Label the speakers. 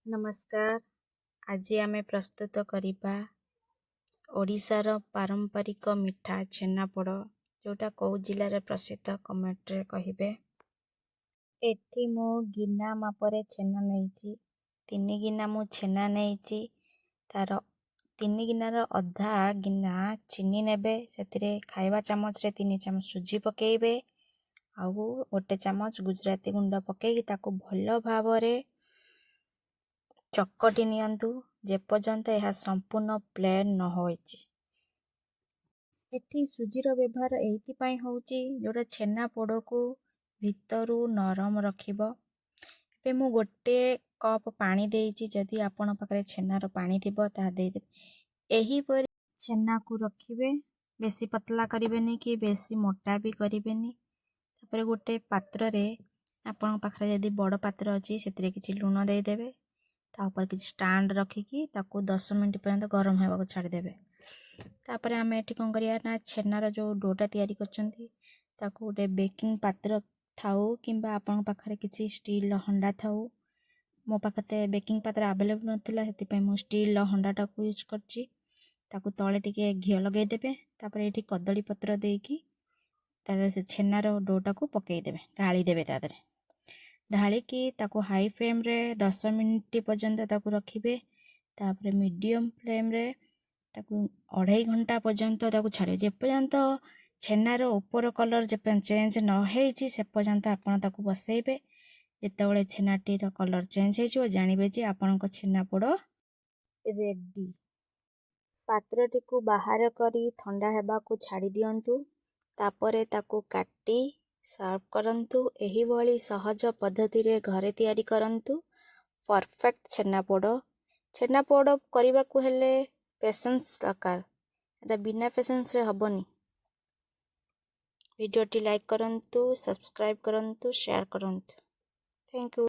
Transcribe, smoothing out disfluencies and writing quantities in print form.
Speaker 1: ନମସ୍କାର। ଆଜି ଆମେ ପ୍ରସ୍ତୁତ କରିବା ଓଡ଼ିଶାର ପାରମ୍ପରିକ ମିଠା ଛେନାପୋଡ଼, ଯେଉଁଟା କେଉଁ ଜିଲ୍ଲାରେ ପ୍ରସିଦ୍ଧ, କମେଣ୍ଟରେ କହିବେ। ଏଠି ମୁଁ ଗିନା ମାପରେ ଛେନା ନେଇଛି। 3 ଗିନା ମୁଁ ଛେନା ନେଇଛି। ତାର 3 ଗିନାର ଅଧା ଗିନା ଚିନି ନେବେ। ସେଥିରେ ଖାଇବା ଚାମଚରେ 3 ଚାମଚ ସୁଜି ପକାଇବେ ଆଉ 1 ଚାମଚ ଗୁଜୁରାତି ଗୁଣ୍ଡ ପକାଇକି ତାକୁ ଭଲ ଭାବରେ ଚକଟି ନିଅନ୍ତୁ, ଯେପର୍ଯ୍ୟନ୍ତ ଏହା ସମ୍ପୂର୍ଣ୍ଣ ପ୍ଲେନ୍ ନ ହୋଇଛି। ଏଠି ସୁଜିର ବ୍ୟବହାର ଏଇଥିପାଇଁ ହେଉଛି, ଯେଉଁଟା ଛେନାପୋଡ଼କୁ ଭିତରୁ ନରମ ରଖିବ। ଏବେ ମୁଁ 1 କପ୍ ପାଣି ଦେଇଛି। ଯଦି ଆପଣଙ୍କ ପାଖରେ ଛେନାର ପାଣି ଥିବ, ତାହା ଦେଇଦେବେ। ଏହିପରି ଛେନାକୁ ରଖିବେ, ବେଶୀ ପତଲା କରିବେନି କି ବେଶୀ ମୋଟା ବି କରିବେନି। ତାପରେ ଗୋଟେ ପାତ୍ରରେ, ଆପଣଙ୍କ ପାଖରେ ଯଦି ବଡ଼ ପାତ୍ର ଅଛି, ସେଥିରେ କିଛି ଲୁଣ ଦେଇଦେବେ। ତା ଉପରେ କିଛି ଷ୍ଟାଣ୍ଡ ରଖିକି ତାକୁ 10 ମିନିଟ୍ ପର୍ଯ୍ୟନ୍ତ ଗରମ ହେବାକୁ ଛାଡ଼ିଦେବେ। ତାପରେ ଆମେ ଏଠି କ'ଣ କରିବା ନା, ଛେନାର ଯେଉଁ ଡୋଟା ତିଆରି କରିଛନ୍ତି, ତାକୁ ଗୋଟେ ବେକିଂ ପାତ୍ର ଥାଉ କିମ୍ବା ଆପଣଙ୍କ ପାଖରେ କିଛି ଷ୍ଟିଲ୍ର ହଣ୍ଡା ଥାଉ। ମୋ ପାଖରେ ତ ବେକିଂ ପାତ୍ର ଆଭେଲେବୁଲ୍ ନଥିଲା, ସେଥିପାଇଁ ମୁଁ ଷ୍ଟିଲ୍ର ହଣ୍ଡାଟାକୁ ୟୁଜ୍ କରିଛି। ତାକୁ ତଳେ ଟିକେ ଘିଅ ଲଗାଇଦେବେ। ତାପରେ ଏଇଠି କଦଳୀ ପତ୍ର ଦେଇକି ତାପରେ ସେ ଛେନାର ଡୋଟାକୁ ପକାଇଦେବେ, ଢାଳିଦେବେ। ତା ଦେହରେ ଢାଳିକି ତାକୁ ହାଇ ଫ୍ଲେମ୍ରେ 10 ମିନିଟ୍ ପର୍ଯ୍ୟନ୍ତ ତାକୁ ରଖିବେ। ତାପରେ ମିଡ଼ିୟମ୍ ଫ୍ଲେମ୍ରେ ତାକୁ ଅଢ଼େଇ ଘଣ୍ଟା ପର୍ଯ୍ୟନ୍ତ ତାକୁ ଛାଡ଼ିବେ। ଯେପର୍ଯ୍ୟନ୍ତ ଛେନାର ଉପର କଲର୍ ଯେପର୍ଯ୍ୟନ୍ତ ଚେଞ୍ଜ ନ ହେଇଛି, ସେ ପର୍ଯ୍ୟନ୍ତ ଆପଣ ତାକୁ ବସେଇବେ। ଯେତେବେଳେ ଛେନାଟିର କଲର୍ ଚେଞ୍ଜ ହେଇଯିବ, ଜାଣିବେ ଯେ ଆପଣଙ୍କ ଛେନାପୋଡ଼ ରେଡ଼ି। ପାତ୍ରଟିକୁ ବାହାର କରି ଥଣ୍ଡା ହେବାକୁ ଛାଡ଼ି ଦିଅନ୍ତୁ। ତାପରେ ତାକୁ କାଟି ସର୍ଭ କରନ୍ତୁ। ଏହିଭଳି ସହଜ ପଦ୍ଧତିରେ ଘରେ ତିଆରି କରନ୍ତୁ ପରଫେକ୍ଟ ଛେନାପୋଡ଼। ଛେନାପୋଡ଼ କରିବାକୁ ହେଲେ ପେସେନ୍ସ ଦରକାର। ଏଟା ବିନା ପେସେନ୍ସରେ ହେବନି। ଭିଡ଼ିଓଟି ଲାଇକ୍ କରନ୍ତୁ, ସବସ୍କ୍ରାଇବ୍ କରନ୍ତୁ, ସେୟାର କରନ୍ତୁ। Thank you.